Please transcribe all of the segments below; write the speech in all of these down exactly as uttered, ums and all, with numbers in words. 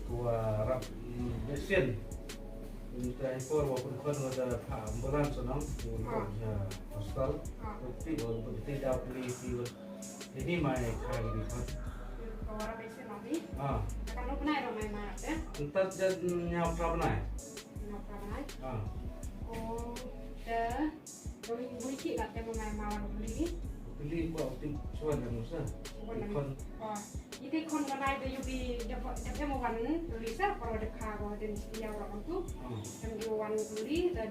Wa rap, mm, vaccine. Mynta i por wa pun khon wa da pha ambulance nong, wa Ah. ya hospital. Ah. Wa ti wa pun ti da pli ti wa. Ini mai khai di khon. Ko wa rap vaccine nong ni. Ah. Kan lo bnai ro mai ma, eh? Ntat jan nyau pra bnai. Nyau pra bnai. Ah. Oh, da. Doi, doi ki kat te mo ngai ma wan puli. Puli ko ti suan na musa. Suan na. Khon. Oh. Ite khon ka nai da yu bi da da mo wan puli sa, pero da kha ko den si ya wan tu. Hmm. Dem yu wan puli da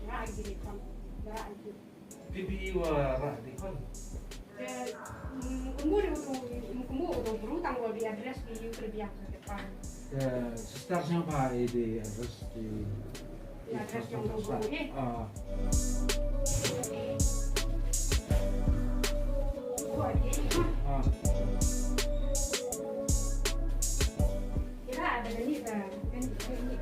ra di khon. Da ra di. Pi bi wa ra di khon. Te, mm, kumbu di utu, mm, kumbu utu bru tang wa bi address di yu kri biang sa depan. Te, sister siapa i di address di Address yong tu bru, eh. Ah. Ah. Kira ada ni, eh, ni, ni, ni.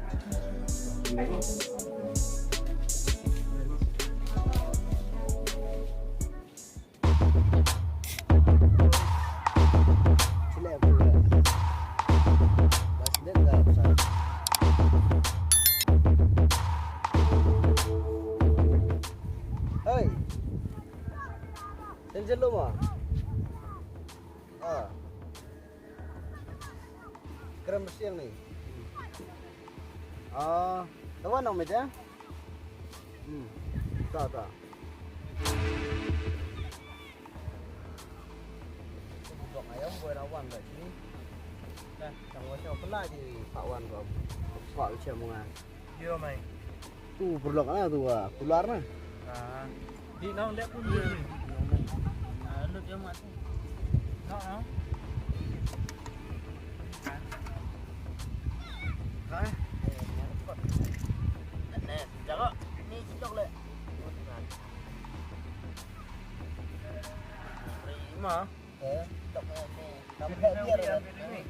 Hei. Sel jelo ma. Ah. Kerem siang ni. Ah, tawan nong meja? Hmm. Ta, ta. Bok ayam boy rawan ba sini. Dah, tang wa siang pela di pak wan ko. Pak siang munga. Yo, mai. Tu perlok na tu, ah, kular na. Ah. Di nong dek pun ni. Ah, lut yo mat. No, no. Kai. Ne, jago. Ni cilok le. Terima. Eh, tak ni. Tapi biar, biar,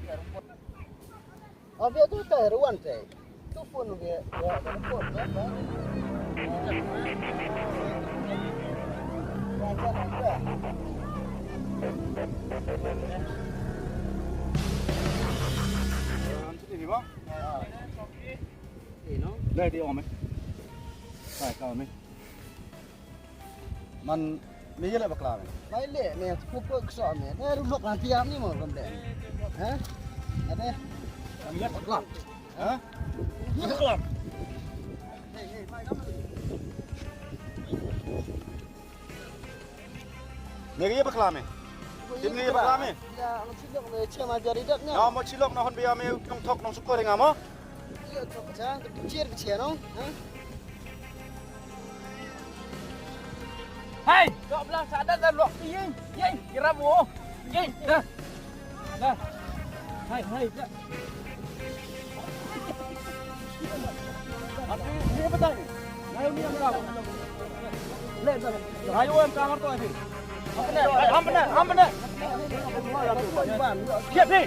biar. Oh, biar tu tak ruan te. Tu phone biar, biar phone, biar, biar. Ni bang? Ni no? Dah di om eh. Sai kau ni. Man, me ye le bakla me. Mai le, me, ku ku kso me. Ne, ru lok na tiam ni mo, kam de. Ha? Ade. Ye bakla. Ha? Ye bakla. Ne ye bakla me. Tim ne ye bakla me. Ya, mo chilok me, che ma jari dat ne. Na, mo chilok na hon biya me, kong thok nong sukor nga mo. Hei, dok blang sa da da lok. Yei, yei, kira mo. Yei, da. Da. Hai, hai, da. Ati, ni apa tadi? Ayo, ni apa tadi? Le, da. Ayo, em kamar tu aja. Am bene, am bene, am bene. Siap, ni.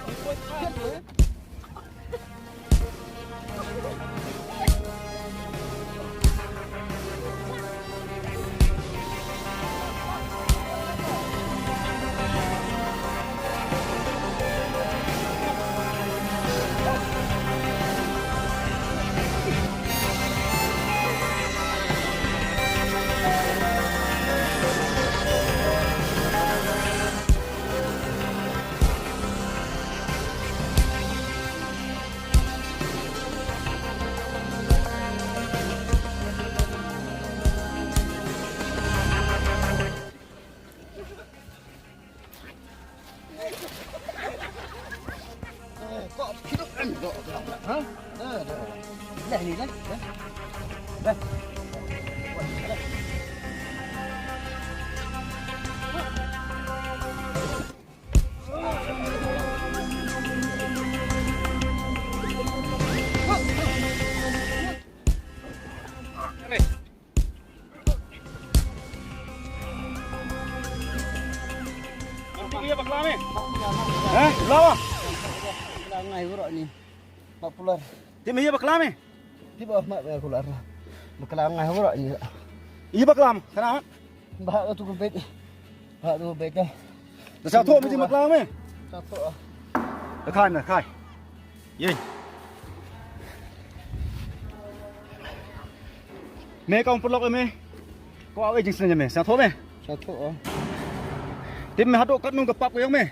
Ti me ye bakla me? Heh? Bakla ngai bro ni. Mak pular. Ti me ye bakla me? Ti ba mak pular. Bakla ngai bro ni. Ye bakla me? Kana? Ba tu ko bet. Ba tu ko bet. Da sa tho me ti bakla me? Sa tho. Da khai na, khai. Ye. Me ka ong pynlok e me. Ko awe jingsneng me. Sa tho me. Sa tho, oh. Tip me hadooh katnu ka pap ka yong me.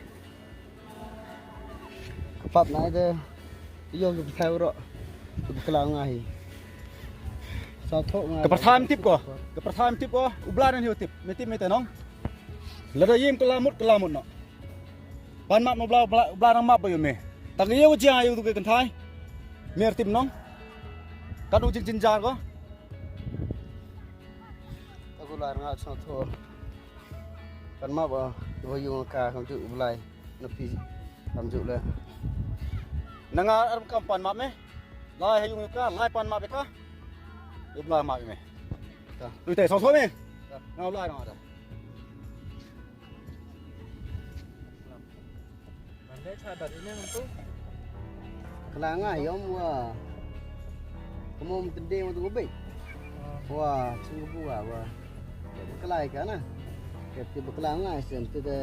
Ka pap na de. Yo ka pithai ro. Ka bakla nga hi. Sa tho nga. Ka pyrthai em tip ko. Ka pyrthai em tip ko. U Blai nan hi u tip. Me tip me te nong. Lada yim ka la mut ka la mut no. Pan map no u Blai, u Blai, u Blai nang map ba yo me. Tang ye wa jia yo tu ke kynthai. Me tip nong. Katnu jingjynjar ko. Aku lar nga sa tho. Pan map ba, wa yung ka kam ju u Blai. Na phi kam ju le. Na nga ar kam pan map me. Lai ha yung ka, lai pan map ka. U Blai map me. Ta. Lu te sa tho me. Ta. Nga u Blai nga da. Mande cha dat ini ngan tu. Kla nga yom wa. Kamu mtende wa tu bai. Wa, sungguh buka wa. Bakla ka na. Ke ti bakla nga sen ti de.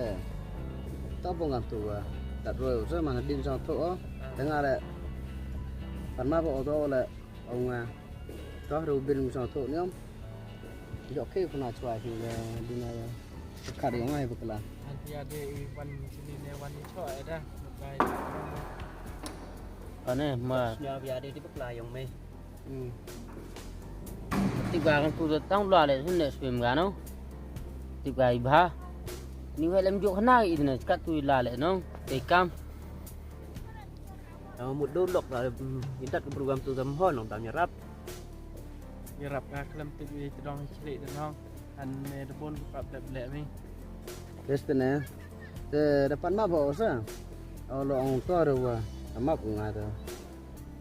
Ta bong ngan tu wa. Dat roi wa sa mana din sa tho o. Tengah le. Pan map o to le. Ong nga. Toh ru bin sa tho niom. Yo ke kuna chwa ki le din ya. Ka de ngai bakla. Anti ade i wan sini ne wan ni chwa eda. Bai. Ane ma. Nya bia de di bakla yong me. Hmm. Ti ga kan tu tang bla le sun ne swim ga no. Ti ga i bha. Ni we lem juk khana i ne skat tu la le no. Te kam. Tang mut do lok da, mm, i dat ka program tu tam hon, nong tam yarap. Yarap ka khlem tip i tdong i chri da nong. Han me da bon ki pap lep lep mi. Yes te ne. Te da pan map ba o sa. O lo ong to re wa. Map nga da.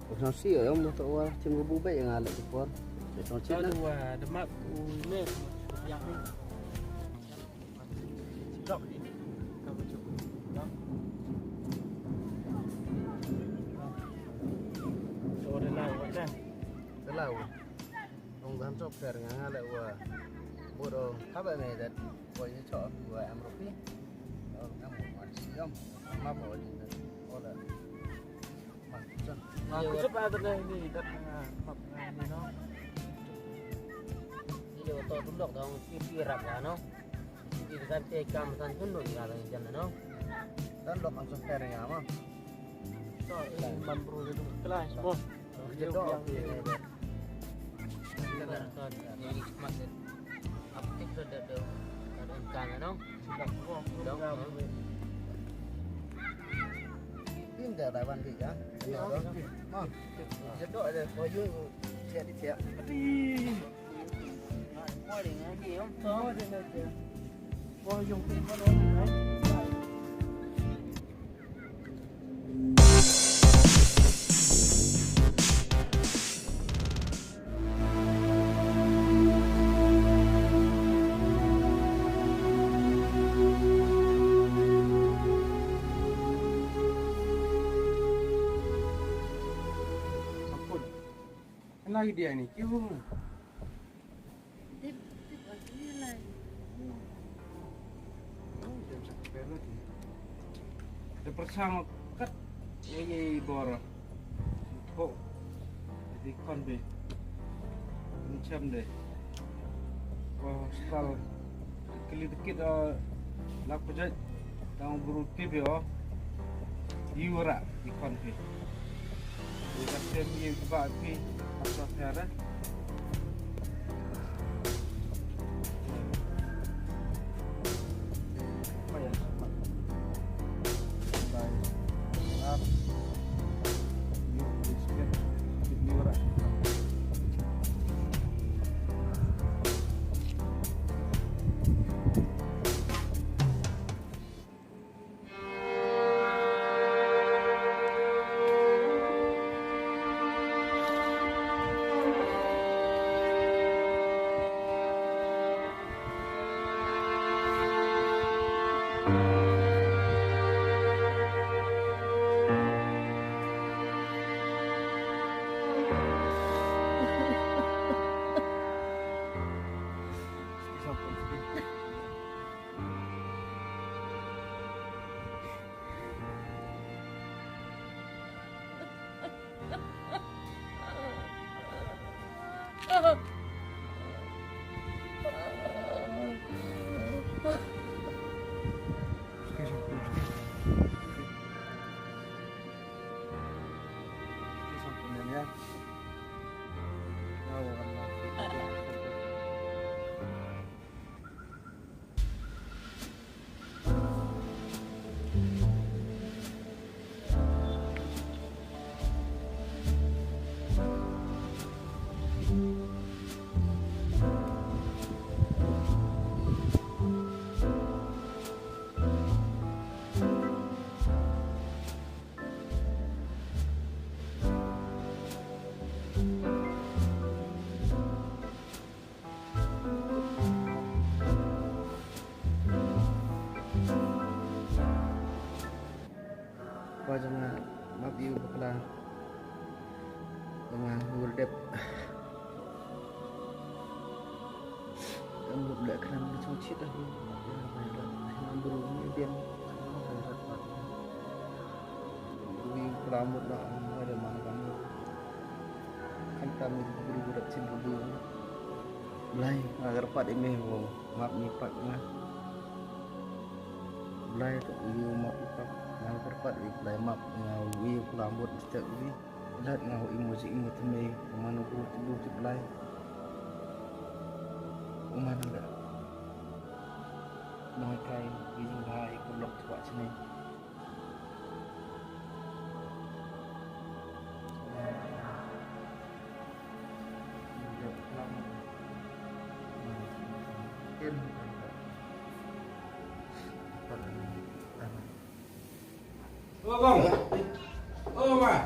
O sa si o yong mo to wa. Chim ko bu be nga le ki por. Te tong chim na. Wa da map u me. Yang mi. Dok di. Ka bu chuk. Dok. So da lau wa da. Da lau. Ong dan chop fer nga nga le wa. Bo do ka ba me dat. Wa ye chop wa am ro pi. Ong am wa si yom. Ma bo ni. Wa da. Nga ku chup a tane ni dat nga map nga ni no. Ni le to tundok dong ki pi rap ya no. Ki kan te kam san tundok ya dong jan no. Dan lok an so fer ya ma. To i mam bru de dong klas mo. Ki do. Ni mat. Ap tik so de de. Kan no. Dong. Pin da Taiwan di ya. Ma. Jadok ada koyu. Siap di siap. Ampun. Lagi dia ni, kiu. Tip, tip, aku ni lah. Oh, jam satu pera tu. Te pyrchang kat ye ye bor. Tho. Di khon be. Ni cham de. Ko stal. Kli tikit, eh, lak pejat. Tang bru tip yo. Yu ra di khon be. Di kat tem ye ba pi. Asa pera. Wa jong nga, map i u bakla. Jong nga, u dep. Em, leh khnang chong chit ah. Nga bru ni biang. Wi klam mut na, nga de man kam. Khamtam ni bru, bru dep chin bru. Blai, nga kyrpad i me, wow map ni pat nga. Blai, to wi map i pat. Nga kyrpad i Blai map nga wi klam mut step wi. Lat nga wi mo ji mo tme, man u ti bu ti Blai. U man nga. Noi kai, wi jing Blai, ku lok tu wa chini. Oh, bang. Oh, ma.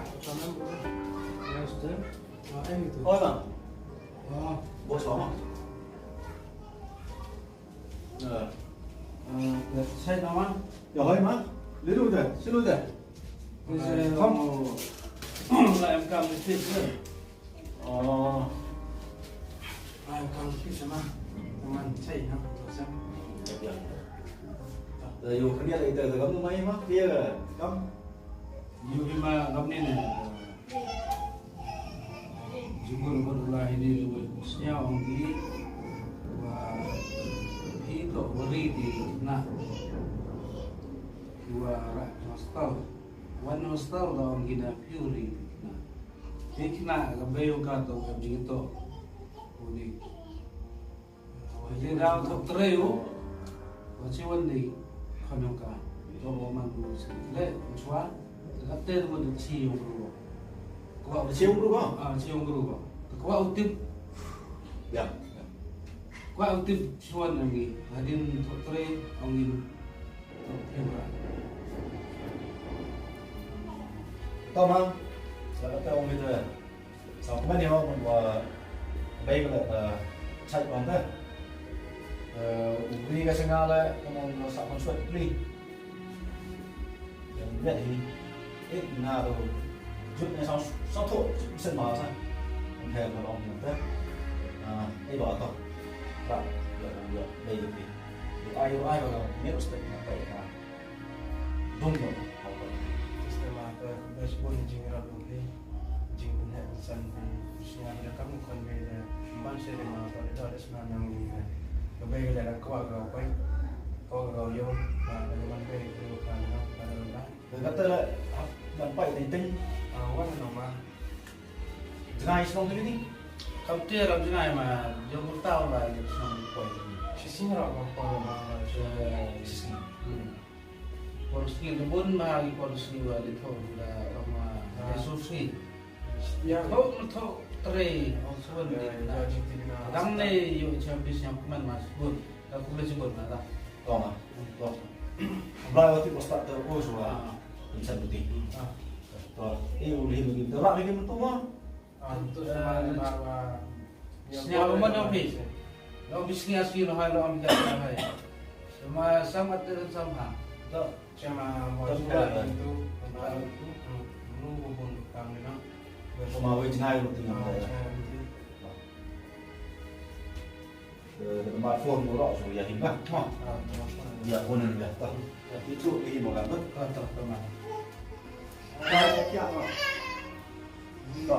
Oh, bang. Oh. Bos, bang. Eh, eh, ya, saya nama? Ya, hoi, ma. Liru dah, silu dah. Kom. Lah, em kam ni fit, ya. Oh. Lah, em kam ni fit sama. Teman saya, ya. Ya, ya. Dah, yuk, ni ada kita, dah, kamu main, ma? Iya, kam. Yuk, ma, kam ni, ni. Jingmut mut u lai ini, u sñiaw ong ki wa phi toh wa ri ki khynnah ki wa rah hostel. Wan hostel da ong ki na phi u ri ki khynnah. Ki khynnah ka bei u ka toh ka jingtoh u ni. Wa jingdaw toh trei u, wa chi wan di khon yong ka. Toh wa man u si le, chwa, ka te wa di chi yong ru. Kwa u chi yong ru ko? Ah, chi yong ru ko. Kwa u tip. Ya. Kwa u tip chwa nang ni, hadin toh trei, ong ni. Toma, sa ka te ong ni te. Sa kmen yow, wa bei ka le, eh, chait wan te. Eh, u bri ka sa nga le, ka mon sa kon swet pli. Yang le hi, eh, na to, jut ne sa, sa to, sen ma sa. Ang kaya ka long te. Ah, eh, ba to. Ba, ya, ya, bei ka pli. Yu ai, yu ai, ba ka, ne u step na, ba ka. Dum mo, hapa. Sistema ka best bun jingrap lung hi, jingpynheh pynsan hi, sñiaw hi da kam khon bei da, mban se de ma, to de da, da sñiaw nang ni da. Ka bei da da kwah ka pai, kwah ka yoh, ka da man bei, ka da na, ka da na. Ka kata la, hap, ban pai teng teng. Ah, wan no ma. Jngai sñiaw ni ni. Kam te ram jngai ma, jong tau la, ni sñiaw ni pai. Si sñiaw ra ma, pai ma, ma, si sñiaw. Hmm. Por sngi da bun ma, i por sngi wa di thoh da, ma, ah, da su sngi. Ya. Thoh, thoh, trei, ong suan di. Ya, ya, jing ti na. Dang ne, yu, champion, yang kuman ma, bun. Da ku le jing bun na da. Tong ah. Tong. Bla wa ti ko start da ko su wa. Ah. Insan buti. Ah. To, eh, u le ni da ra ni tu ma. Ah, tu sama ni ba wa. Sñiaw mo no phi. Lo phi sñiaw si lo hai lo am ja hai. Sama sama te sama. To. Sama mo tu. Lu ko bun kam ni na. Sama we jngai lu tu. Ah, jngai lu tu. Eh, number phone mo ro so ya him ba. Ma. Ah, number phone. Ya, phone ni ya. Ta. Ya. Itu ni mo kan. Ah, ta, ta ma. Ba ya ma. Ta.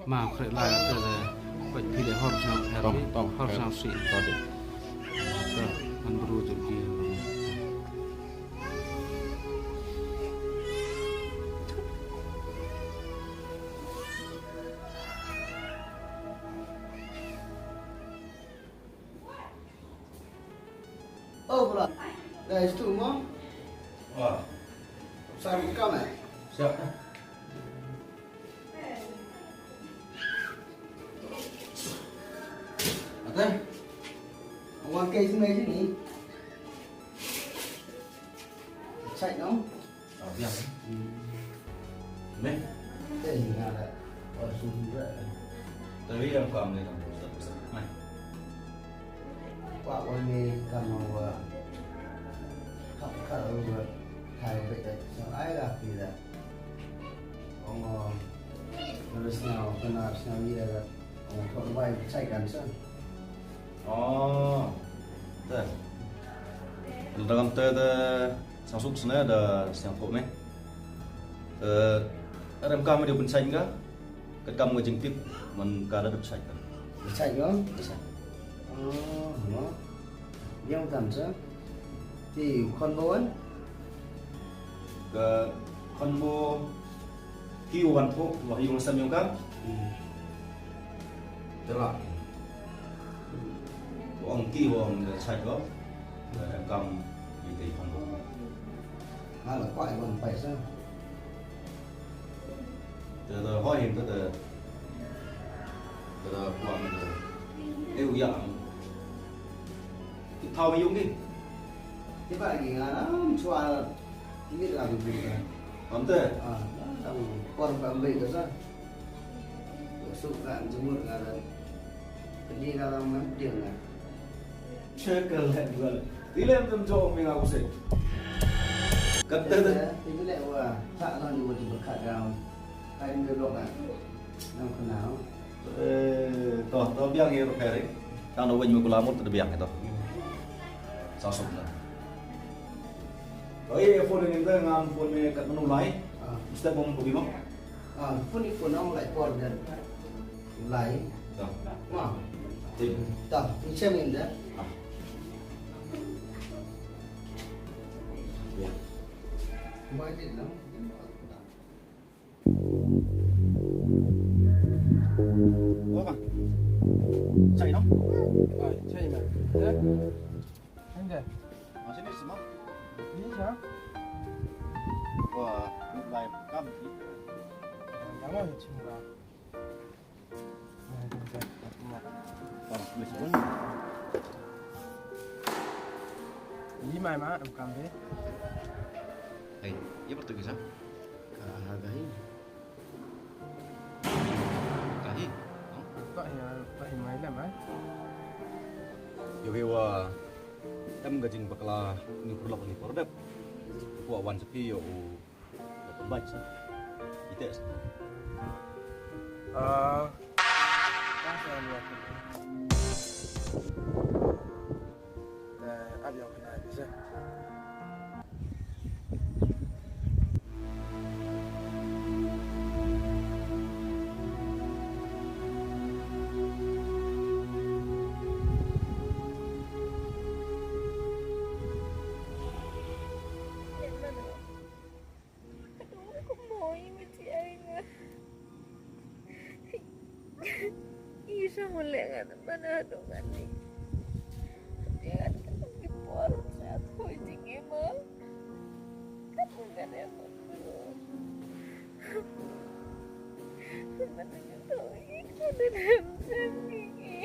Ma khreh lai te le, pait phi le hor sñiaw pher. Tong, tong, hor sñiaw si. To de. To, han bru tu ki. Oh, pula. Guys, tu mo. Wah. Sa kam eh. Siap. Ate. Awan ke isi mai sini. Chat no? Oh, biang. Me? Te ni ada. Oh, sumber. Tapi yang kau ambil dalam pusat-pusat. Mai. Pak wani kama wa. Kap kap wa. Hai beta. Sang ai lah kita. Ong, ong, terus sñiaw, kena sñiaw iya da. Ong, thok bai chai kan sa. Oh. Te. Dalam te, te, sñiaw suk sne da sñiaw thok me. Te, rem ka me da pynchai ka. Kat kam ka jingtip, man ka da pynchai ka. Pynchai ka? Pynchai. Oh, no. Yang tam sa. Ti khon bo wan? Ka khon bo ki wan tho, wa hi wan sam yong ka. Hmm. Tera. Ong ki wan ka chai ko. Ka kam i te khon bo. Ha la kwai wan pai sa. Te da hoi hin te da. Te da kwah me te. E u ya. Ki thau me yung ki. Ki ba ki nga na chwa. Ki ni la ki bu ka. Am te? Ah, na la bu. Por pa mbe ka sa. Su ka jumur ka da. Ka ni ka la man dia na. Check ka le bu ka le. Ti lem tum jo mi nga u se. Kat te te. Ti le wa. Sa na ni wa ti ba ka down. Ai, em de lok ah. Nang kenal. Eh, to, to biang hi ro peri. Tang da wei me kula mut da biang hi to. Sa suk na. To, eh, phone ni da ngam phone me kat manu lai. Ah. Mesti bom ko bima. Ah, phone ni phone nang lai por dan. Lai. To. Ma. Tip. To, ni chem in da. Ah. Ya. Mai din lang. Oka. Chai no? Ai, chai na. Eh? Ande. Masih ni semua? Ni sa? Wah, lai kam ki. Yang mau chimra. Ai, ande. Wah, ni semua. Ni mai ma, kam de. Hey, ya betul ke sa? Ah, gahi. Tahi. Tahi, tahi mai lem, eh. Yo, ke wa em ka jingbakla ni pyrlok ni pyrdep. Wa wan sa phi yo u. Baik sa. Ite sa. Ah. Te, ab yong kena bisa. Aduh, ko moi meti ai nga. Isa mo le nga na mana do nga ni. Dia kan ka ki por sa ko jing ema. Ka mo nga ne mo. Mana nga to i ko de dem sem ki.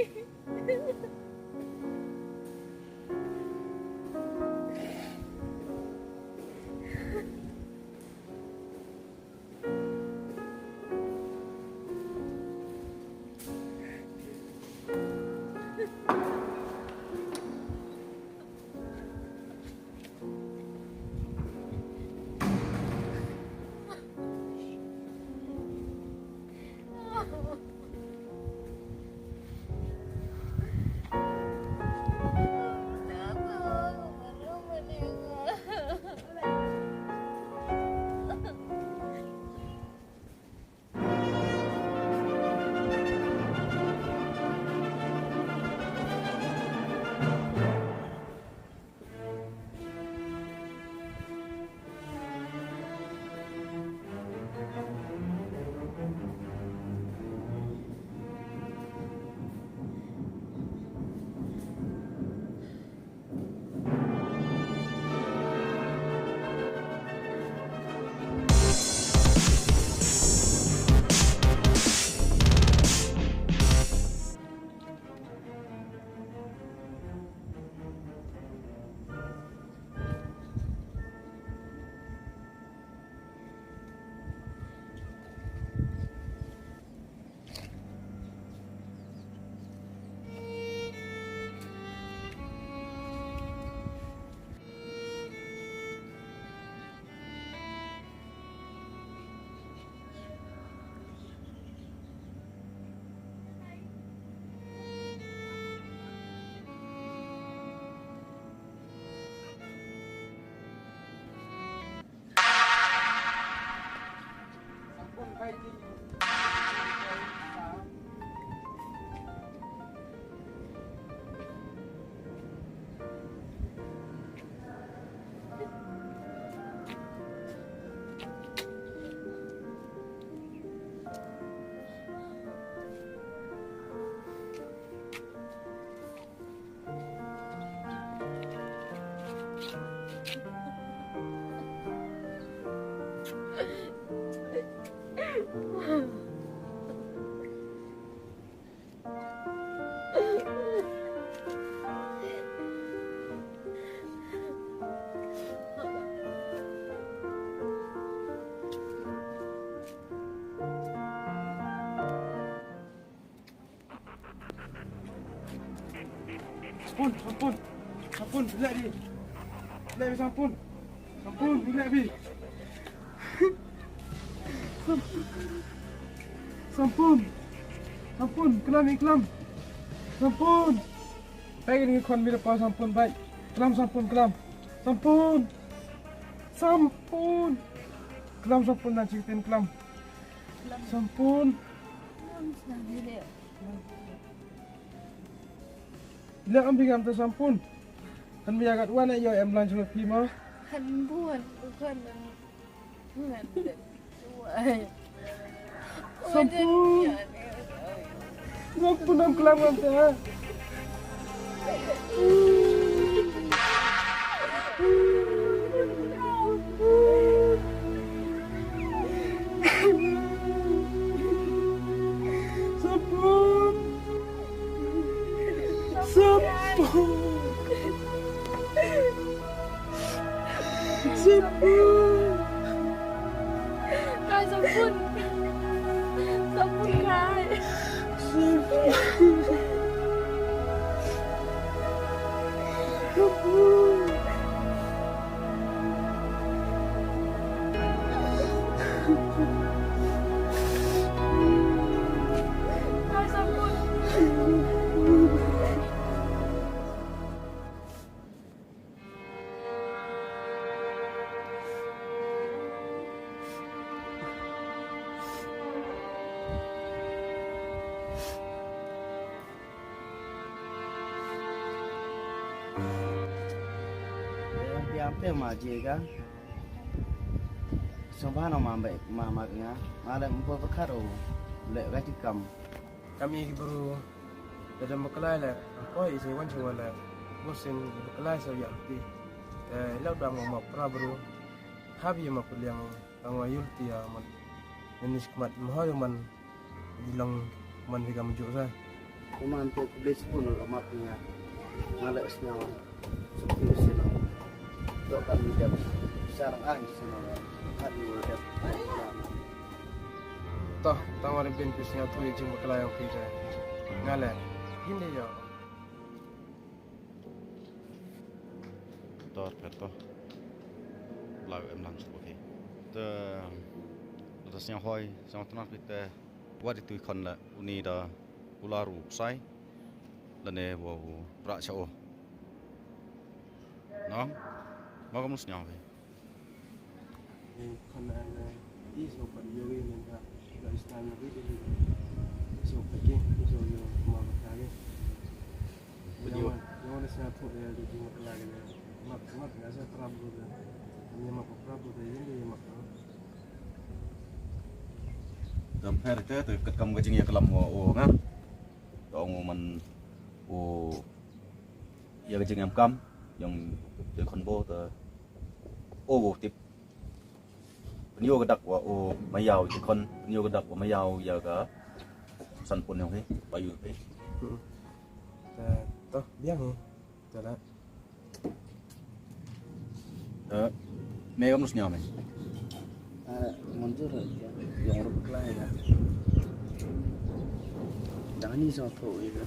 Sampun, sampun. Sampun, bilak di. Bilak di sampun. Sampun, bilak di. Sampun. Sampun, klam i klam. Sampun. Bai, ini khon mi da pa sampun bai. Klam sampun, klam. Sampun. Sampun. Klam sampun na chikitin klam. Sampun. Ila am phi kam ta sampun. Kan mi yagat wan yo em lang chlo phi ma. Han buan, buan. Sampun. Sampun am klam am ta. Sampun. Sampun. Sampun. Kai sampun. Sampun kai. Sampun. Sampun. Kai sampun. Piam te ma je ka. Song ba no ma be ma ma nga. Ma le mo ba khat o. Le ka ti kam. Kam i ki bru. Da dam bakla le. Ko i se wan se wala. Bo sin bakla se ya ti. Eh, lau da mo ma pra bru. Habi ma kuliang. Tang wa yul ti ya man. Ni nis kmat mo ha man. Di lang man di kam ju sa. Kuman tu ku beli sepuluh lo map nya. Malak senya. Sepuluh sino. Dok kan dep. Sarang ang sino. Kan dep. Toh, tang wa bin pis nya tu jing bakla yang pisa. Ngale. Hindi yo. Tor, per to. Lau em lang suk, okay. Te, te sñiaw hoi, sñiaw tnat phi te, wa di tui khon la, uni da, u la ru psai, la ne wa u pra cha o. Nong? Ma kam sñiaw hoi. Eh, khana na, i so pan yogi nenta, la isna yogi de. So pake, so yo ma bakage. Video. Yo na sa tho de di ma bakage. Ma, ma na sa prabhu de. Ni ma prabhu de, yin de ma. Dam pher te, te kat kam ka jingïaklam o, o nga. Ka ong man o, ya ka jingïaklam, yang te khon bo te. O, o tip. Pynyoh ka dak wa o mayaw i khon, pynyoh ka dak wa mayaw ya ka san pun yong hi, ba yu hi. Hmm. Ta, toh, biang hi. Ta la. Eh, me kam nus nyaw me? Ah, manjur ya. Yong rup klai ya. Dang ni sa tho ya.